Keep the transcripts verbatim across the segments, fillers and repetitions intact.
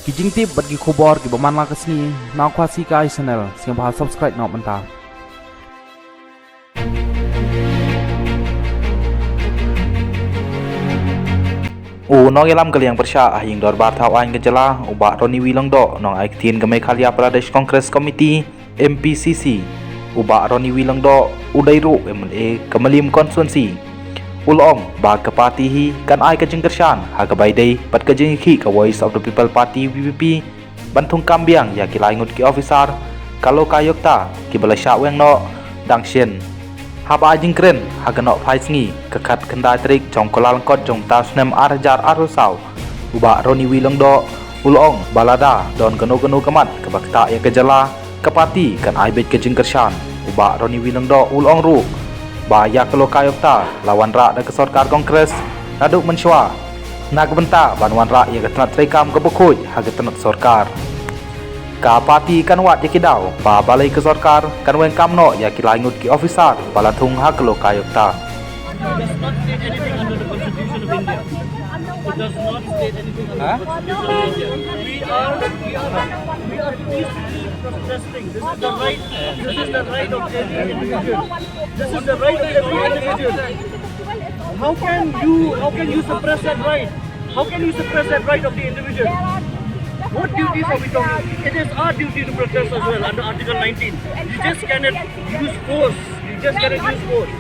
Ki jingtip bad ki khubor kiba man la ka sngi na Khasi Kai Channel, sngewbha subscribe noh mynta. U nongïalam ka liang pyrshah ha ïing dorbar thaw aiñ ka jylla, u Bah Ronnie Wilongdoh, u nongai ktien ka Meghalaya Pradesh Congress Committee, M P C C, u Bah Ronnie Wilongdoh, u dei ruh M L A ka Mylliem Constituency, u la ong ba ka party hi kan ai ka jingkyrshan ha kaba ïadei bad ka jingïakhih ka Voice of the People Party, V P P, ban thungkam biang ïa ki lai ngut ki officer ka Lokayukta kiba la shah weng noh dang shen. Haba ai jingkren ha ka nohphai sngi ka khat khyndai tarik jong u Kyllalyngkot jong u bynta u snem ar hajar arphew saw, u Bah Ronnie Wilongdoh u la ong ba lada don kano kano ka mat kaba ktah ïa ka jylla, ka party kan ai beit ka jingkyrshan. U Bah Ronnie Wilongdoh u la ong ruh ba ïa ka Lokayukta la wanrah da ka sorkar Congress naduh mynshuwa na ka bynta ban wanrah ïa ka tnat treikam kaba khuid ha ka tnat sorkar. Ka party kan wad ïa ki daw ba balei ka sorkar kan weng kam noh ïa ki lai ngut ki officer ba la thung ha ka Lokayukta. It does not state anything under the Constitution of India. It does not state anything under the Constitution of India. We are, we are, we are peacefully protesting. This is the right, this is the right of every individual. This is the right of every individual. How can you, how can you suppress that right? How can you suppress that right of the individual? What duties are we talking? It is our duty to protest as well under Article nineteen. You just cannot use force. You just cannot use force.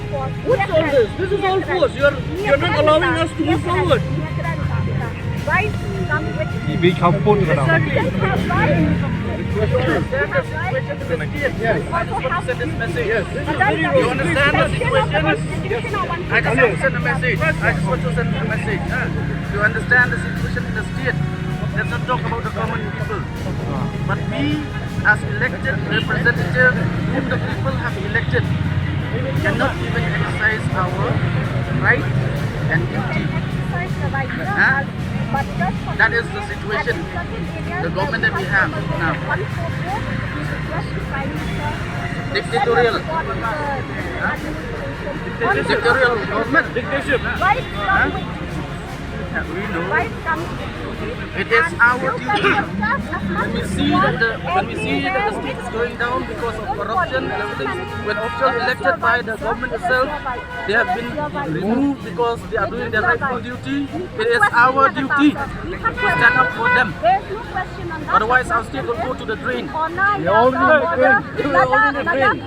What's all this? This is all force. You are, you are not allowing us to move forward. Right? Exactly. You understand the situation in the state. I just want to send this message. Yes. You understand the situation? I just want to send a message. I just want to send a message. Huh? You understand the situation in the state? Let's not talk about the common people. But we, as elected representatives whom the people have elected, cannot even exercise our right and duty. Huh? That is the situation, the government that we have now. Dictatorial. Huh? Dictatorial government. Dictatorship. Huh? It is our duty. When we see that the, when we see that the state is going down because of corruption and everything, when officials elected by the government itself, they have been removed because they are doing their rightful duty. It is our duty to stand up for them. Otherwise, our state will go to the drain. They are already in the drain. They are already in the drain.